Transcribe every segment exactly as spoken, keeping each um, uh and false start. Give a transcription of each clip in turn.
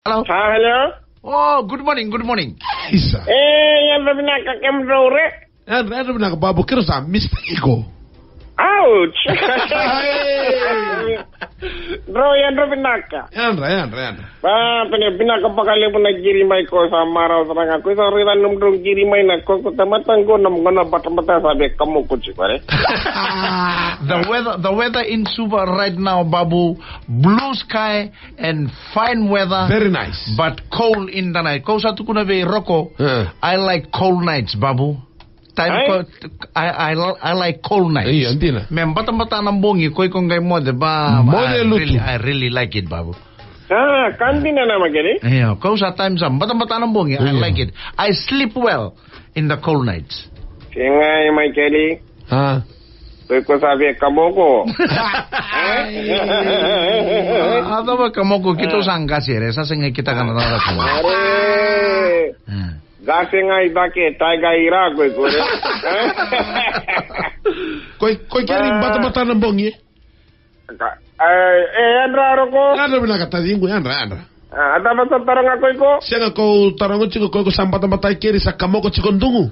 Hello? Ah, hello? Oh, good morning, good morning. Isa. Eh, yadra vinaka, kemudrau re? Yadra, yadra vinaka, Babu, keirau sa mistake iko. Ouch. Hey. Drau, yadra vinaka. Yadra, yadra, yadra. Ba, pene vinaka vakalevu na qiri mai, ko sa marau sara ga. Ko sa raica nomudrau qiri mai na ko, ko tamata qo, na qo na batabata sa via kamoko tiko, re? The weather, the weather in Suva right now, Babu, blue sky and fine weather. Very nice. But cold in the night. Ko sa tukuna vei Roko, eh, I like cold nights, Babu. Time ko, I, I, I like cold nights. Io, dina. Me batabata na bogi, ko iko qai moce, ba, ba, moce, I lutu. Really, I really like it, Babu. Ah, ka dina na, Maikeli. Io, ko sa time sa batabata na bogi, I like it. I sleep well in the cold nights. Sega, Maikeli. Ah. Ko iko sa via kamoko. A cava kamoko, keitou sa qase, re, sa sega kitaka na cava. Are. Ah. Qase ga i cake, tai ga i ra, ko iko, re. Ko, ko keri batabata na bogi, e? Ka, e, e, yadra, Roko? Yadra vinaka taciqu, yadra, yadra. A, a cava sa taroga ko iko? Sega, ko taroga tiko ko iko sa batabata keri, sa kamoko tiko dugu.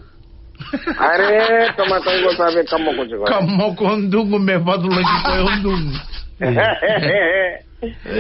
Are, tamata qo sa via kamoko tiko. Kamoko dugu me vacula tiko e dugu.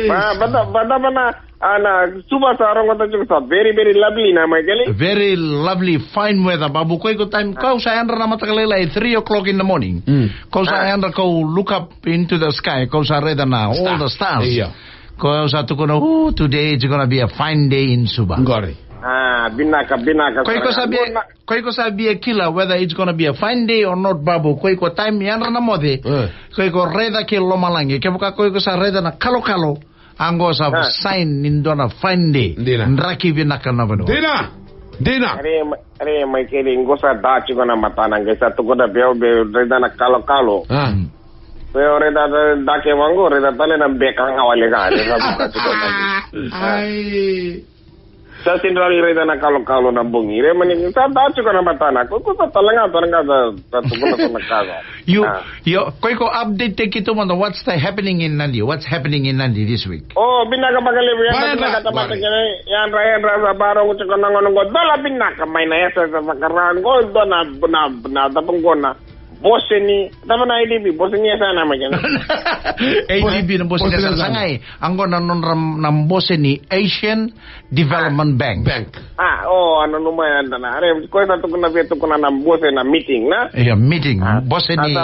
Ba, bata, bata, bana, a, na Suva sa rogoca tiko sa very, very lovely na, Maikeli. Very lovely, fine weather, Babu. Ko iko time, ko sa yadra na mataka lailai, three o'clock in the morning. Mm. Ko sa yadra, ko look up into the sky, ko sa raica na all the stars. Io. Ko sa tukuna, "Ooh, today it's gonna be a fine day in Suva." Qori. Ah, vinaka, vinaka. Ko iko sa via, ko iko sa via kila whether it's gonna be a fine day or not, Babu. Ko iko time yadra na moce. Eh. Ko iko raica ki lomalagi. Kevaka ko iko sa raica na kalokalo, qo sa sign ni dua na fine day. Dina. Draki vinaka na vanua. Dina. Dina. Are, are, Maikeli, qo sa da tiko na matana, qai sa tukuna vei au, vei au raica na kalokalo. Ah. Vei au raica, da ke vaqo, raica tale na beka ga wale ga, raica buka tiko na. Ai. Sa sega ni rawa ni raica na kalokalo na bogi. Re, mani, sa da tiko na matana. Ko, ko sa tale ga, tale ga sa, sa tukuna ko na ka sa. You, ah. Io, ko iko update-taki keitou mada, what's the happening in Nadi? What's happening in Nadi this week? Oh, vinaka vakalevu, yadra vinaka tamata kece, yadra, yadra, sa vakarau tiko na gauna qo, dola vinaka mai na yasayasa vakarau qo, dua na, na, na, cava qo na, bose ni, cava na A D B, bose ni yasana, Maikeli. A D B na bose ni yasana, sa qai, qo na nodra na bose ni Asian Development Bank. Bank. Ah, oh, a nanuma yadra na. Are, ko sa tukuna vei, tukuna na bose na meeting, na? Io, meeting. Ah, bose ni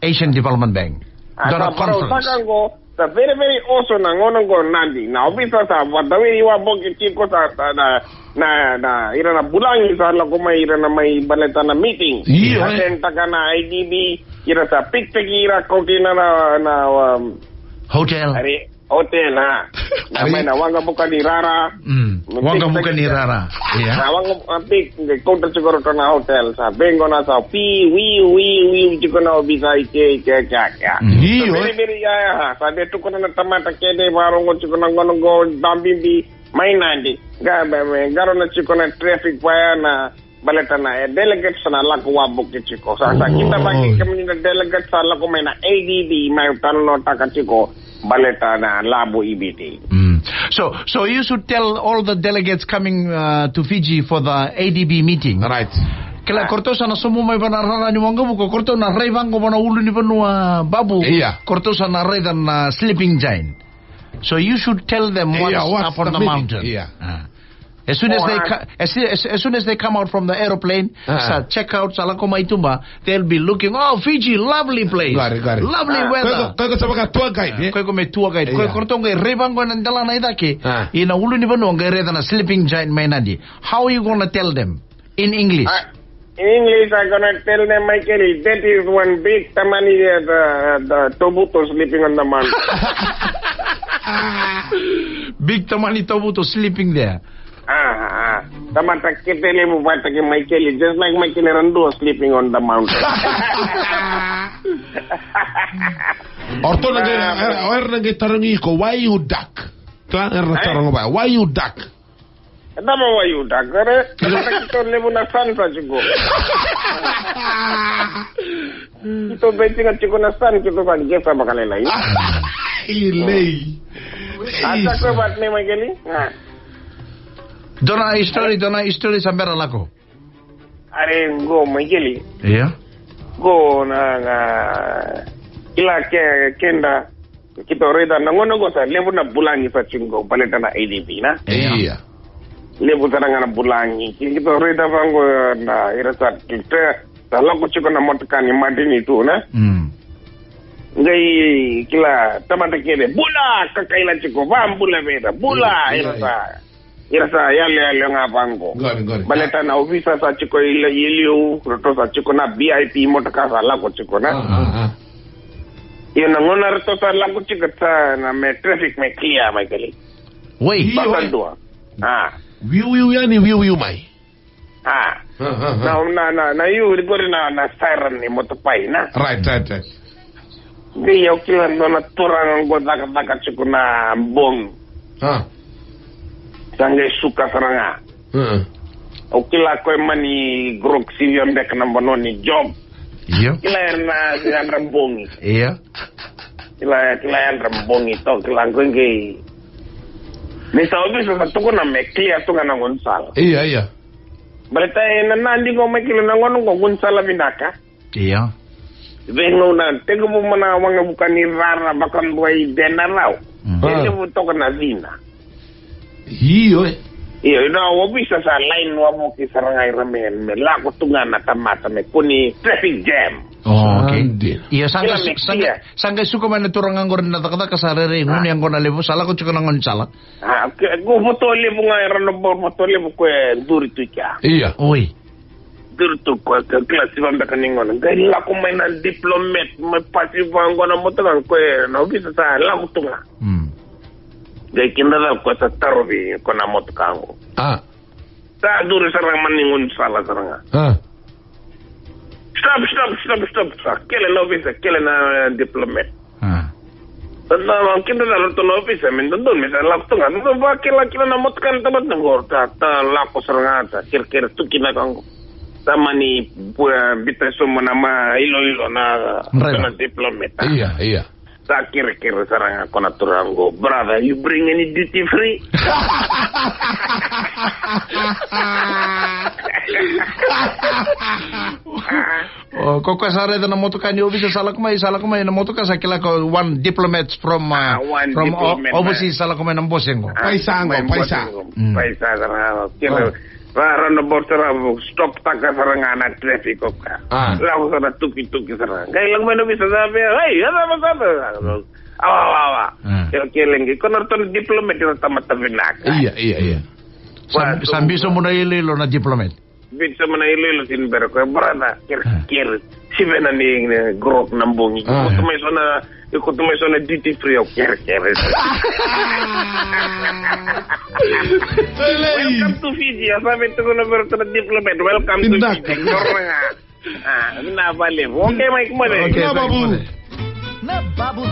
Asian Development Bank. Ah, dua na conference. Sa very, very oso na gauna qo Nadi. Na ovisa sa vakadawiri wavoki tiko sa, sa na, na, na, ira na vulagi sa lako mai, ira na mai baleta na meeting. Io, eh. Attend-taka na A D B, ira sa pick-taki ira, kauti na, na, na, um, hotel. Are, hotel, ha. Na mai na Waqavuka ni Rara. Mm. Waqavuka ni Rara. Ia. Na Waqavuka, a, big, qai kauta tiko ratou na hotel. Sa vaqo na sa pi, wi, wi, wi, tiko na ovisa i ke, i ke, i ke, i ke. Mm. Io. Sa very, very, ia, ia, ha. Sa de tukuna na tamata kece, vakarogo tiko na gauna qo, dabibi, mai Nadi. Ga, me, me, qarauna tiko na traffic vaya na baleta na, e, delegates na lako wavoki tiko. Sa, sa, oh, kita vaki kemuni na delegates sa lako mai na A D B, mai talanoataka tiko baleta na lavo i Viti. Mm. So, so you should tell all the delegates coming, uh, to Fiji for the A D B meeting. Right. Kila, ah, koratou sa na sobu mai vana rara ni waqavuka, koratou na rai vaqo vana ulunivanua, Babu. Ia. Koratou sa na raica na sleeping giant. So you should tell them what's, ia, what's up on the mountain. Ia. Ah. As soon as, oh, they, ah, ca-, as, as, as soon as they come out from the aeroplane, ah, sa check out, sa lako mai tuba, they'll be looking, "Oh, Fiji, lovely place. Qori, qori. Lovely, ah, weather." Ko iko, ko iko sa vaka tour guide, eh? Ko iko me tour guide. Ia. Ko iko ratou qai rai vaqo ena delana i cake. Ah. Ena ulunivanua qai raica na sleeping giant mai Nadi. How are you gonna tell them in English? Ah, in English, I'm gonna tell them, Maikeli, that is one big tamani, uh, the, the tobuto sleeping on the mountain. Big tamani tobuto sleeping there. Ah, ah. Tamata kete levu vata kei Maikeli, just like Maikeli Radua sleeping on the mountain. O ratou na qai, ah, era, era na qai tarogi iko, why you duck? Kila, era na, eh, taroga vaya, why you duck? E cava why you duck, re? Tamata keitou levu na sun sa tiko. Keitou vei tiko na sun, keitou sa qesa vakalailai. Ilei. A sa ko vata nei Maikeli? Ah. Dua na istori, dua na istori sa bera lako. Are qo, Maikeli. Ia. Qo na, na, kila ke, keda, keitou raica na gauna qo sa levu na vulagi sa tiko qo, baleta na A D B, na? Ia. Ia. Levu sara ga na vulagi. Keitou raica vaqo na ira sa, sa lako tiko na motoka ni madini tu, na? Mm. Qai kila tamata kece, bula, kakaila tiko, vabula vei ira, bula, ia, ia, ira sa, ira sa yaloyalo ga vaqo. Qori, qori. Baleta na ovisa sa tiko i liu, ratou sa tiko na V I P motoka sa lako tiko, na? Ah, ah, ah. Ia na gauna ratou sa lako tiko sa na me traffic me clear, Maikeli. Oi. Io, oi. Vakadua. Ah. Wiu, wiu yani, wiu, wiu mai. Ah. Ah, ah, ah. Na, na, na, na, io, qori na, na siren ni motopai, na? Right, right, right. Qai au kila dua na turaga qo cakacaka tiko na bogi. Ah. Sa qai suka sara ga. Ah. Au kila koya mani grok sivia beka na vanua ni job. Io. Kila era na yadra bogi. Io. Kila, kila yadra bogi to, kila qo qai. Ni sa ovisa sa tukuna me clear tu ga na gaunisala. Ia, ia. Baleta e na nadi qo, Maikeli, na gauna qo gaunisala vinaka. Ia. Veigauna tekivu mai na waqavuka ni rara vakadua i Denarau. Mm. E levu toka na cina. Io, e. Io, na ovisa sa line wavoki sara ga ira me, me lako tu ga na tamata me kua ni traffic jam. Oh, okay. Sa dina. Io, sa qai, kila me su-, sa qai, clear, sa qai suka mai na turaga qori na cakacaka sa rairai, ah, gunu yaqona levu, sa lako tiko na gaunisala. Ah, ke, ko Votolevu ga, era na Votolevu ko e duri tu i kea. Ia. Oi. Duri tu ko e, ke, kila siva beka ni gauna. Qai lako mai na diplomat, mai pasi vaqo na motoka, ko e na ovisa sa lako tu ga. Mm. Qai kidacala ko sa tarovi ko na motoka qo. Ah. Sa duri sara ga mai na gaunisala sara ga. Ah. Stop, stop, stop, stop, stop. Kele na ovisa, kele na, eh, diplomat. Ah. Na, na, kidacala ratou na ovisa, me dodonu me sa lako tu ga. Dodonu vakilakila na motoka na tamata qo, sa, sa lako sara ga, sa kerekere tu kina ka qo. Sa mani, eh, biuta e sobu na ma iloilo na, driver, na diplomat. Ia, ia. Sa kerekere sara ga ko na turaga qo. Brother, you bring any duty free? O, ko koya sa raica na motoka ni ovisa sa lako mai, sa lako mai na motoka, sa kila ko one diplomat from, uh, ah, one from o-, diplomat, overseas, sa lako mai na bose qo. Ah, paisa qo, mai paisa. Bose qo. Mm. Paisa sara ga, kila. Oh. Ra, ra na bose ra stop taka sara ga na traffic o ka. Ah. Lako sara tukituki sara. Qai lako mai na ovisa sa vei, "Hey, ya sa, sa, sa." Awa, awa, awa. Ah. Kele, kele, qai ko na ratou na diplomat na tamata vinaka. Ia, ia, ia. Sa, sa biu sobu na iloilo na diplomat. Biu sobu na iloilo, sa bera ko, brother, kere, ah, kere. Sivia na ni, ni grok na bogi. Ah. Iko tu mai so na, iko tu mai so na duty free, o kere, kere. Welcome to Fiji. Asa me tukuna vei iratou na diplomat. Welcome to Fiji. Vinaka. Koro ga. Ah, vinaka vakalevu. Okay, Mike Mone. Okay, na thank you, Babu. Mone. Na Babu